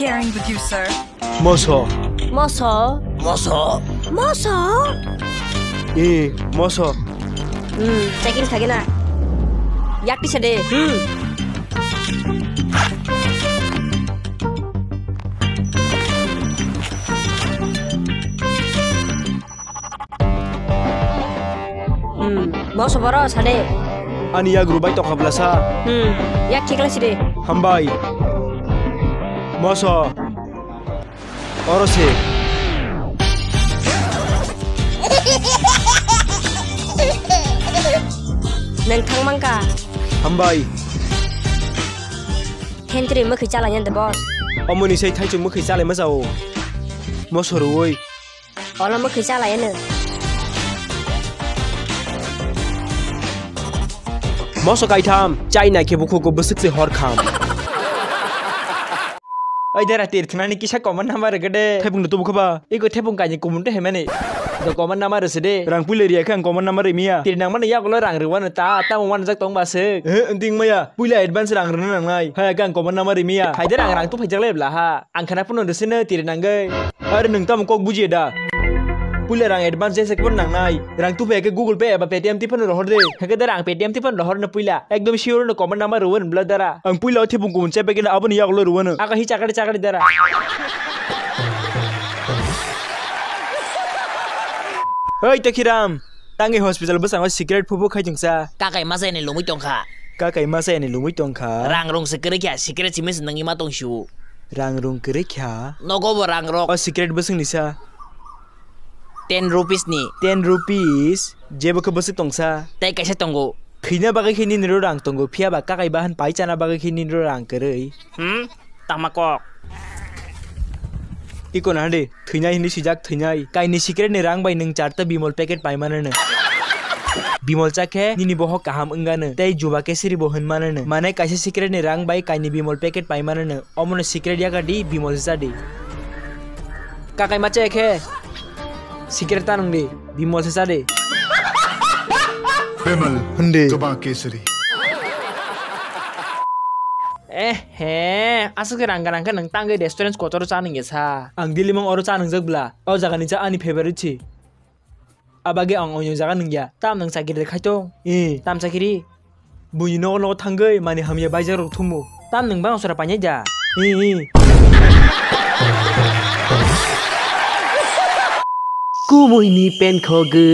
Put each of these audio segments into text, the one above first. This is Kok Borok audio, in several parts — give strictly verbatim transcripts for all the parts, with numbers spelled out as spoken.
Sharing with you, sir. Moso. Moso. Moso. Moso. Eh, moso. Hmm, checking thagena. Yak tisa de. Hmm. Hmm, moso boro sade. Ani yak rubai tokha blasa. Hmm, yak thikla side. Hambai. Moso. Oro se. Nang thang mangka. Hambai. Thentri mukhi chala yan de boss. Omoni sei thaichung mukhi chalai ma jao. Moso ruoi. Olo mukhi chalai ano. Moso kaitham, chai nai khe bukhugo bwswk se hor kham. Oi dera tir thnani kisa common number gede. Thepung no tubu khaba. Iko thepung kaini kumun te hemani. Do common number se de. Rang puile riya khe ang common number miya. Tir nang mani yagulo rang rwano ta, ta mo wanjak tong ba se. He, nding maya. Puila advance rang rwna nangnai. Haya khe ang common number miya. Haidar ang rang tu phaijak lai bla ha. Ang khana phano rwsino tiri nangwi. Are nwng tamo kok bujiya da? Puila rang advance jesa khe phano nangnai. Rang tu phai khe Google Pay eba Paytm twi phano rohor de. Hakhe dara ang Paytm twi phano rohor no puila. Ekdom sure no common number rwwi bla dara. Ang puila o thepung kumun chepegena aboni yagulo rwano. Aga hi chakari chakari dara. Hoi Tokhiram, tangwi hospital bwskango secret phubu khai chwngsa. Kakai masa ene lumwi tongkha. Kakai masa ene lumwi tongkha. Rang rung se kwrwi kha, secret simi se nangwi ma tongsiu. Rang rung kwrwi kha. Nogo bo rang rok. O secret bwswngni sa. Ten rupees ni. Ten rupees, jebo khe bwswk tongsa. Tei kaisa tongo. Thwina bagwi khe nini ro rang tongo, phiya ba kakai bahan pai chana bagwi khe nini ro rang kwrwi. Hmm? Tama kok. Iko na de, thwinai hinwi swijak thwinai. Kaini secret ni rang bai nwng charta Bimol packet pai mano no. Bimol cha khe nini bohok kaham wngano, tei juba kesiri bo hwn mano no. Mane kaisa secret ni rang bai kaini Bimol packet pai mano no. Omono secret yakardi, Bimol se chadi. Kakai ma chaya khe secret ta nungdi, Bimol se chadi. Bimal, Hindi. Juba kesari. Eh he, aswk se rang ganang khe nwng tangwi restaurant kotor cha nungya sa. Ang Delhi mang oro cha nungjak bla. O jaga ni cha ani favorite si. Abagwi ang oino jaga nungya. Tam nwng chakiri khai tong? Eh. Tam chakiri? Buini nogo nogo thangwi mani hamya baijak rok thumo. Tam nwng bang sora painai da? Eh, eh. Kumui ni pen khogwi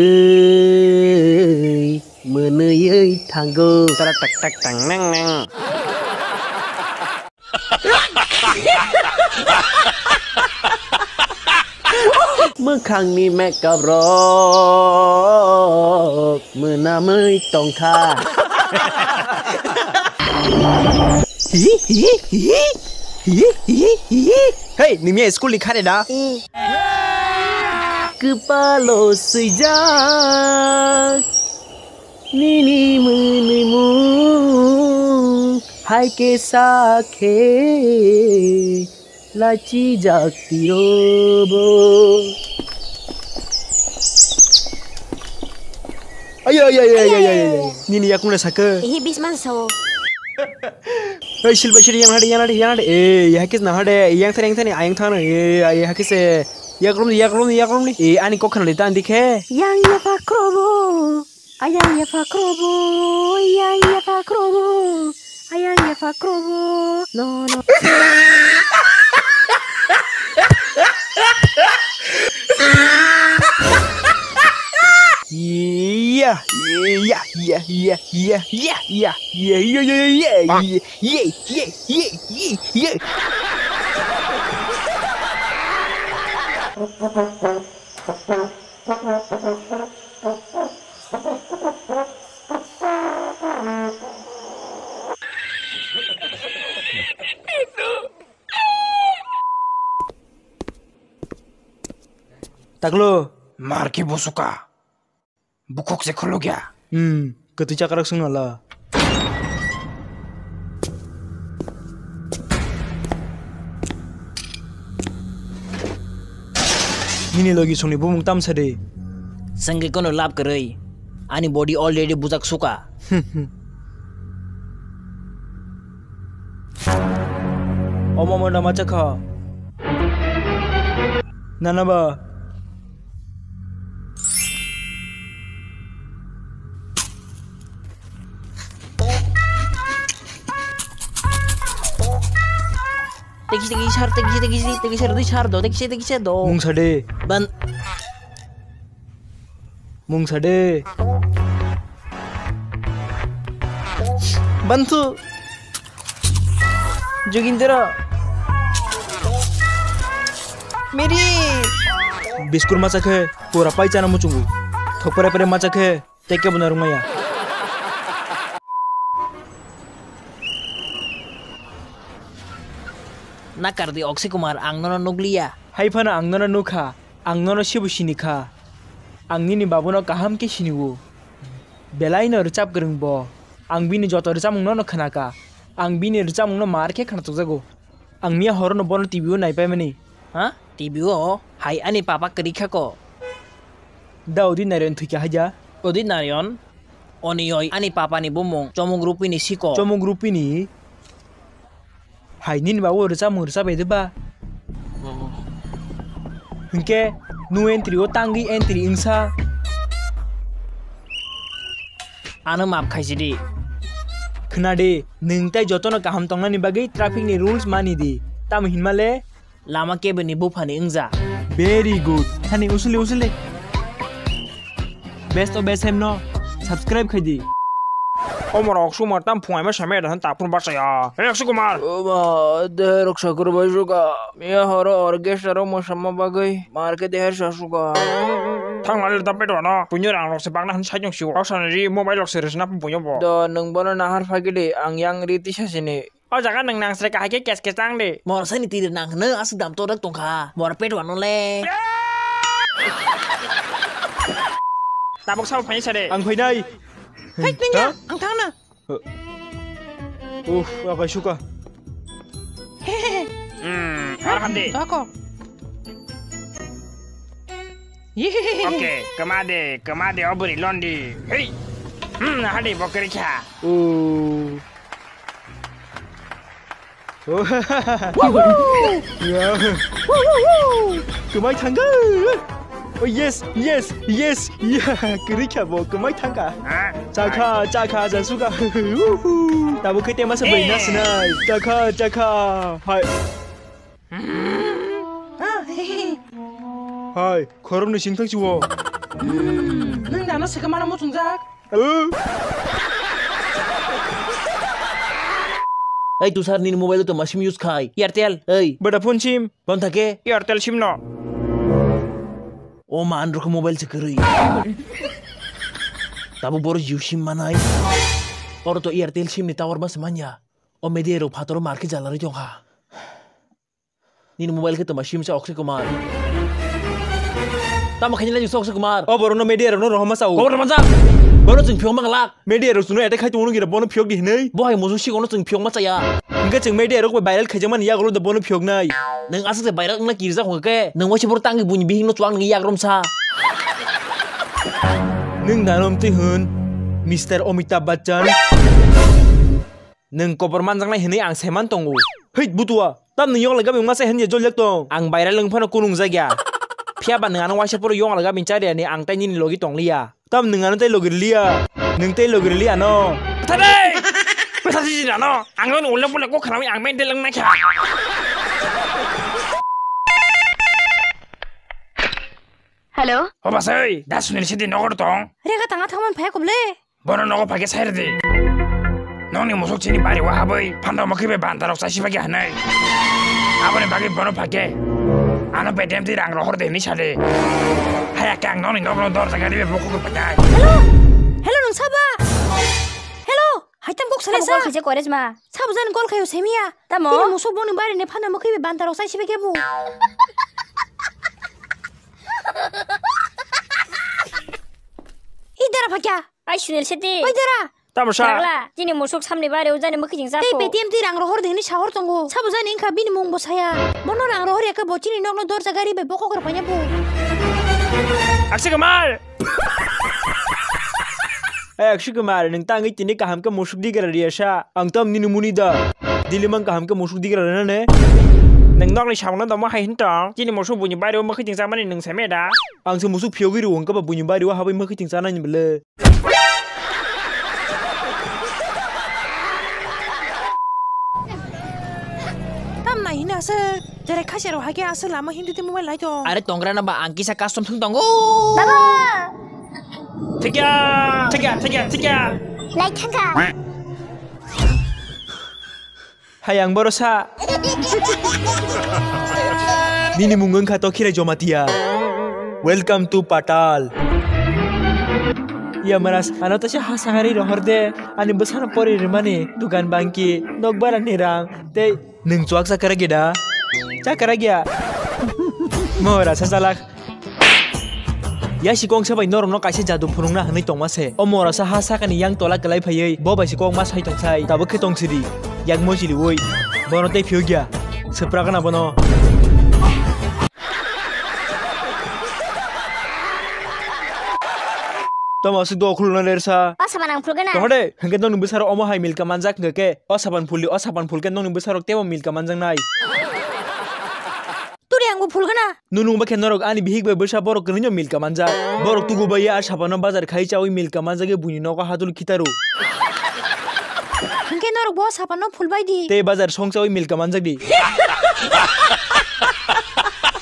mwnwi thango. Tarak tak tak tang nang nang. Mwkhangni makeup rok mwnamwi tongkha. Hey, nini school ni khare da? Kwpalo swijak. Nini mwnwi mung hai khe sa khe lachijak tiro bo. Ayo, ayo, ayo, ayo, ayo, ayo. Nini yakung na sakhe. Ihi bisman sao. Oi, silbai siri yang hade, yang hade, yang hade. Eh, ya kis na hade, yang thani, yang thani, ayang thani. Eh, ya kis, eh, yakrum, yakrum, yakrum ni. Eh, ani kok khana lita andi khe. Yang ya pakrobo. Ayang ya pakrobo, ayang ya pakrobo, ayang ya pakrobo. No, no. Iya, iya, iya, iya, iya, iya, iya, iya, iya, iya, iya, iya, iya, iya, iya, iya. Taklo. Mar ki bosuka. Bukhuk se khulugya. Hmm, kwtwi chakrak sung nala. Nini logi songni bumung tamsa de. Sengke kono lab kwrwi. Ani body already bujak suka. Omo mono ma chakha. Nana ba. Tekisi, tekisi, sar, tekisi, tekisi, tekisi, sar, dui, sar, do, tekisi, tekisi, do. Mung sade. Ban. Mung sade. Bantu. Jogindra. Meri. Biskur macha khe, pura pai chana muchungu. Thok pere pere macha khe, teke buna rungaya. Nakardi Akshay Kumar, ang nono nukliya. Hai phano ang nono nukha, ang nono sebo sinikha. Ang nini babuno kaham khe sinio. Belaino rwchap kwrwng bo. Ang bini joto rwchapmungno no khnakha. Ang bini rwchapmungno mar khe khnatukjago. Ang miya horono bono T V o naipaimani. Ha? T V o? Hai ani papa kwrwi kha ko. Da Udit Narayan thwikha haida. Udit Narayan? Oni oi ani papani bumung Chomung Rupini siko. Chomung Rupini? Hai nini babu rwchapmung rwchap bai de ba? Hinkhe nwng entry o tangwi entry wngsa. Ano maaf khaisidi. Khna di, nwng tei jotono kaham tongnani bagwi traffic ni rules mani di. Tamo hinmale? Lama keboni buphani wngja. Very good. Thani usuli usuli. Best of best hem no subscribe khai di. Omorok sumar tam phungaima samai da thaphun bachaya. Hey, Akshay Kumar. Oma, de rok sakur bai suka. Miya horo orchestra ro mosama bagwi market de her sasuka. Thang lali da pedo no. Punyo rang rok se bagna han sajong siwo. Osan ri mobile rok se resna punyo bo. Do nung bono nahar phagili ang yang ri tisa sini. O jaga nwng nang sre kahai khe kes kes tang de. Mor sani tiri nang hwnwi aswk dam to dak tongkha. Mor pet wano le. Tabuk sabo phai sare. Ang phainai. Hai, ningya, ha? Ang thangna. Uff, akai suka. Hmm, alhamdi. Tako. Okay, kemade, kemade obri londi. Hei. Hmm, hadi bokri kha. Oh. Oh. Ya. Kwmai thangkha. Oh, yes, yes, yes. Ya, kwrwi kha bo, kwmai thangkha. Ha? Chakha, chakha, jasuka. Uhu. Tabo khe tema se bai na sinai. Chakha, chakha. Hai. Hai, khoroknwi singthang chiwo. Hmm, nwng dano swkang mano muchungjak. Ei, Tushar, nini mobile to ma sim use khai? Airtel. Ei. Vodafone sim. Bon thake? Airtel sim no. O man rok mobile se kwrwi. Tabo boro Jio sim manai. Oro to Airtel sim ni tower ma se manya. O media rok phataro mar khe jalarwi tongkha. Nini mobile khe toma sim sa Akshay Kumar. Tamo khaina lai Akshay Kumar. O borokno media rokno rohorma sao. Kobo tama jak. Bono chwng phiyok manglak. Media rok chwngno attack khai tongo nokira bono phiyok di hinwi. Bo hai musu sikono chwng phiyok ma chaya. Hwnkhe chwng media rok bai viral khaijakmani yagulo da bono phiyoknai. Nwng aswk se viral wngna kirijak hwnkhe nwng waisa boro tangwi buini bihikno chuak nungwi yagrom sa. Nwng nanom twi hwn, Mister Amitabh Bachchan. Nwng kobor manjaknai hwnwi ang saiman tongo. Hei, butua, tam nwng yokla gabing masa hwnwi joljak tong? Ang viral wng phano kunung jakya. Phiya ba nwng ano waisa phuru yokla gabing chariya ni ang tai nini logi tongliya. Tam nwng ano tai logi rwliya. Nwng tai logi rwliya ano. Bwtharwi! Bwtharwi jini ano. Ang ano ulak pulak kok khnawi ang mental wng naikha. Hello? O basai, da Sunil sidi nogor tong? Rega tanga thangman phaya kuble? Bono nogo phai khe sai rwdi. Nokni musuk chini bari o habwi phanda mwkhwi bai banta rok chaisi bagwi hanai. Aboni bagwi bono phai khe ano bedem twi rang rohor de hinwi sadi. Haya khe ang nokni nokno dorja gari bai bokok rw phainai. Hello! Hello, nwng saba? Hello! Haitam kok salai sa? Khaisa Koresma. Sabo jani gol khayo semiya. Tamo? Tini musuk boni bari ni phanda mwkhwi bai banta rok chaisi bagwi bu. Idara phakya. Ai Sunil Shetty. Oi dara. Tamo sa? Ragla, chini musuk samni bare ujani mwkhijing tei chapho. Paytm twi rang rohor de hinwi sahor tongo. Sabo jani wngkha bini mung bo saya. Bono rang rohor ya khe bo chini nokno dorja gari bai bokok rw paina bo. Akshay Kumar! Hey Akshay Kumar, nwng tangwi tini kaham khe musuk digra riya sa. Ang tam nini muni da. Dili mang kaham khe musuk digra rina ne. Nwng nokni samungno domo hai hwn tong? Chini musuk buini bario mwkhwi chwng chamani nwng sai meda? Ang se musuk phiyogwi rw wngkha ba buini bario habwi mwkhwi chwng chanani bwle. Tam nai hini aswk, jere khasia rok hai khe aswk lama hindi twi mobile lai tong. Are tongra na ba ang kisa custom thung tongo. Baba! Thikya, thikya, thikya, thikya. Lai thangka. Hai ang boro sa. Nini mung wngkha Tokhira Jomatia. Welcome to Patal. Ya maras, ano ta se ha sangari rohor de. Ani bwsano pori rimani dugan bangki, nok bara ni rang, tei nwng chuak chakara geda? Chakara gya? Mora sa salak. Ya si kong sabai norokno kaisa jadu phunukna hwnwi tongma se. O mora sa ha sakani yang tola kwlai phaiwi bo bai si kok ma sai tong sai. Tabuk khe tong sidi. Yak mo chiliwi. Bono tei phiyok ya. Swpra kana bono. Tamo aswk do khulna lersa. O saban ang phulgana. Tongde, hwnkhe nokni bwsarok omo hai milka manjak hwnkhe khe, o saban phuldi, o saban phulkhe nokni bwsarok teibo milka manjaknai. Turi ang bo phulgana. Nunu ba khe norok ani bihik bai bwsa borok kwrwino milka manjak. Borok tugu bai a sabano bazar khai chawi milka manjak buini nogo hadul khitaru. Hwnkhe norok bo sabanno phulbai di. Tei bazar song chawi milka manjak di.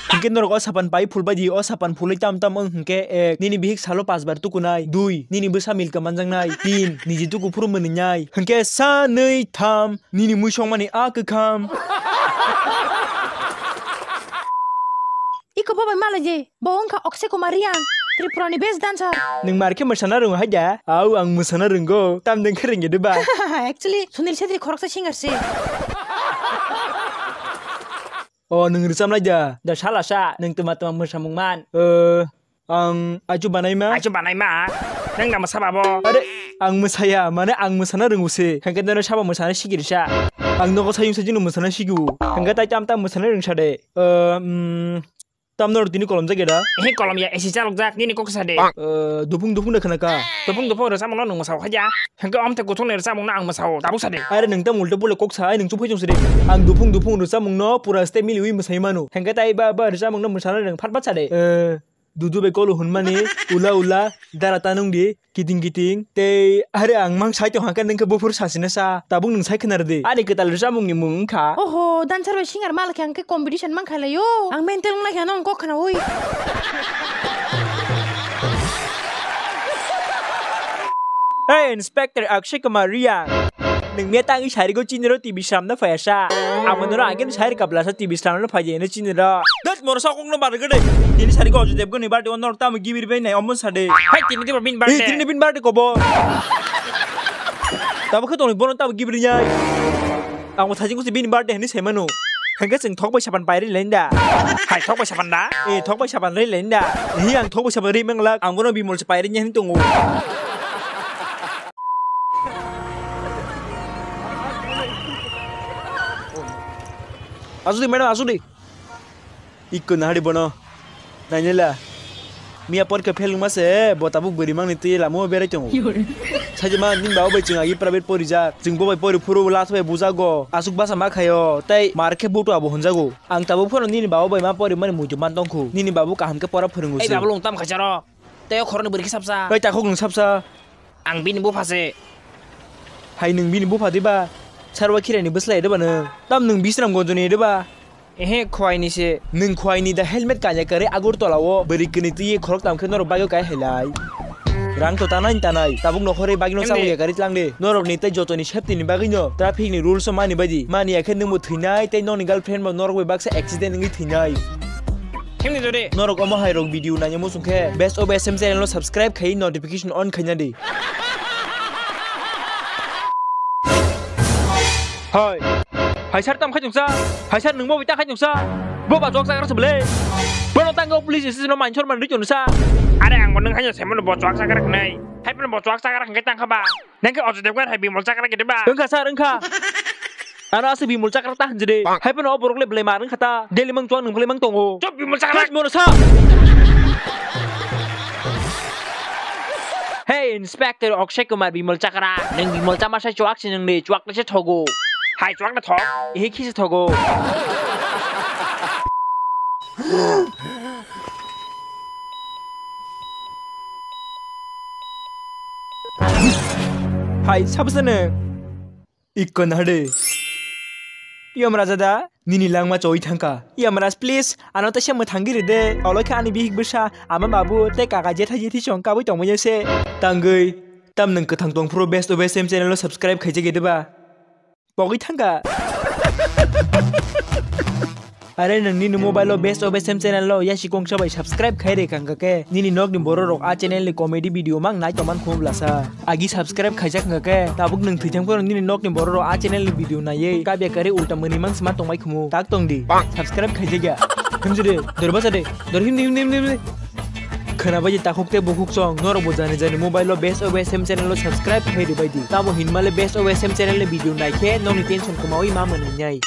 Hwnkhe norok o sapan pai phulbai di, o sapan phulwi tam tam wng hwnkhe ek, nini bihik salo pas bar tukunai, dui, nini bwsa milka manjaknai, tin, niji tuku phuru mwnwinai, hwnkhe sa, nwi, tham, nini mui songmani a kwkham. Iko bo bai malai di. Bo wngkha Akshay Kumar Reang, Tripura ni best dancer. Nwng mar khe mwsana rwngo hai da? Au, ang mwsana rwngo. Tamni wngkhe rwngya de ba? Actually, Sunil Chhetri khoroksa singer se. O, nwng rwchapnai da? Da sala sa, nwng twma twma mwsamung man. O, ang aichu banaima. Aichu banaima? Nwng da mwsa babo? Are, ang mwsaya, mane ang mwsana rwngo se. Hwnkhe nono sabo mwsana sigiri sa. Ang nogo sayung sajino mwsana sigiwo. Hwnkhe tai tam tam mwsana rwngsa de. O, mm, Tam norok tini kolom jak ya da? Ehe, kolom ya, esi chalok jak, nini kok sa de. Eh, dupung dupung da khna ka. Dupung dupung rwchapmung no nwng mwsao khaja. Hwnkhe omthe kuthung ni rwchapmung no ang mwsao, tabuk sa de. Are nwng tam ulta pule kok sa, ai nwng chumphai chungsa de. Ang dupung dupung rwchapmung no pura step miliwi mwsai mano. Hwnkhe tai ba, ba rwchapmung no mwsana nwng phat phat sa de. Eh, dudu bai kolo hwnmani, ula ula, dara ta nung di. Kiting kiting tei are ang mang sai tong hangkhe nungkhe buphuru sasina sa tabuk nung sai khna rwdi ani kwtal rwchapmungni mung wngkha. Oho, dancer bai singer malkhe hangkhe competition mankha laio. Ang mental wnglaikha nong kok khnaui. Hey, Inspector Akshay Kumar Reang. Nung miya tangwi sarigo chiniro T V sramna phayasa. Amo noro agin sari kaplasa T V sramna phayasa chiniro. Das moro sokong no bargade. Tini sarigo Ajay Devgan ni birthday on norok tamo gibir bai nai omo sade. Hai tini diba bin birthday. Tini bin birthday kobo. Tabo khe tongni bono tabo gibir nyai. Ang bo thajing kusi bin birthday hini saimano. Hengke sing thok bai sapan pai ri lenda. Hai thok bai sapan da? Eh, thok bai sapan ri lenda. Hi ang thok bai sapan ri menglak. Ang bono bimol se pai ri nyai hini tongo. Asudi madam, asudi. Ikko nahari bono. Nainela. Miya porikha fail wngma se bo tabuk bwrwi mangni twi lama o berai tongo. Saijima nini baba bai chwng agi private porijak. Chwng bo bai pori phuru last bai bujago. Aswk basa ma khaio. Tei mar khe butu abo hwnjago. Ang tabuk phano nini baba bai ma porimani muitu man tongkhu. Nini babu kaham khe pora phwrwngo se. Ei babu lung tam khaisaro. Tei o khoroknwi bwrwi khe sapsa. Tei takhuk nwng sapsa. Ang bini bupha se. Hai nwng bini bupha diba? Sarwa khirani bwsla edeba nwng? Tam nwng Bisramgonjoni edeba? Ehe, khwaini se. Nwng khwaini da helmet kanya kare Agartala o bwrwi kwnwi twi khorok tam khe norok bagwi kai hai lai. Rang to tanai tanai, tabuk nokhorwi bagwi no Em de. Chabwi ya gari tlang de. Norok ni tei jotoni safety ni bagwi no traffic ni rules o mani baidi. Mani ya khe nwng bo thwinai tei nokni girlfriend bo norok bai baksa accident wngwi thwinai. Himni jodi. Norok omo hai rok video naina muchung khe Best of S M channel no subscribe khai notification on khaina di. Hai. Hai sir tam khai tongsa. Hai sir nwng bo bai ta khai tongsa. Bo ba chok chakra se bele. Bono tang go police station no manchor man ri tongsa. Are ang bo nwng hai se mo bo chok chakra khnai. Hai bo chok chakra khnai tang kha ba. Nang khe Ajay Devgan hai bimol chakra khe ba. Wngkha sir, wngkha. Ano aswk bimol chakra ta hinjide. Hai phano o borok le belai mar wngkha ta. Daily mang chuang nung belai mang tongo. Chop bimol chakra. Chop mono sa. Hey, Inspector Akshay Kumar bimol chakra. Nang bimol chama sai chuak se nang de, chuak se thogo. Hai chuak na thok. Ehe khise thogo. Hai, sabsene. Ikkon hade. Yamraja da, nini langma choi thangka. Yamraj, please, ano ta sema thangi ride. Oloi kha ani bihik bwsa, ama babu, te kaka jetha jethi song kabui tongmaya se. Tangwi, tam nang kwthang tong phuru best of S M channel lo subscribe khaijak ya de ba. Pogwi thangka. Are nang nini mobile o best of S M channel lo yasi kongsa bai subscribe khai re kangka ke. Nini nok ni borok rok a channel ni comedy video mang nai tongman khum blasa. Agi subscribe khaijak hwnkha khe, tabuk nwng thwijang phano nini nokni borok rok a channel ni video naiwi kabya kari ulta mwnwi mang sima tongbai khumu. Tak tong di. Subscribe khaijak ya. Himjide, dor basa de. Dor himdi, himdi, himdi, himdi. Khwnabai di takhuk tei bukhuk song, norok bo jani jani mobile o Best of S M channel o subscribe khai rwbai di. Tamo hinmale Best of S M channel ni video naikhe nokni tension kwmaui ma mwnwi nai.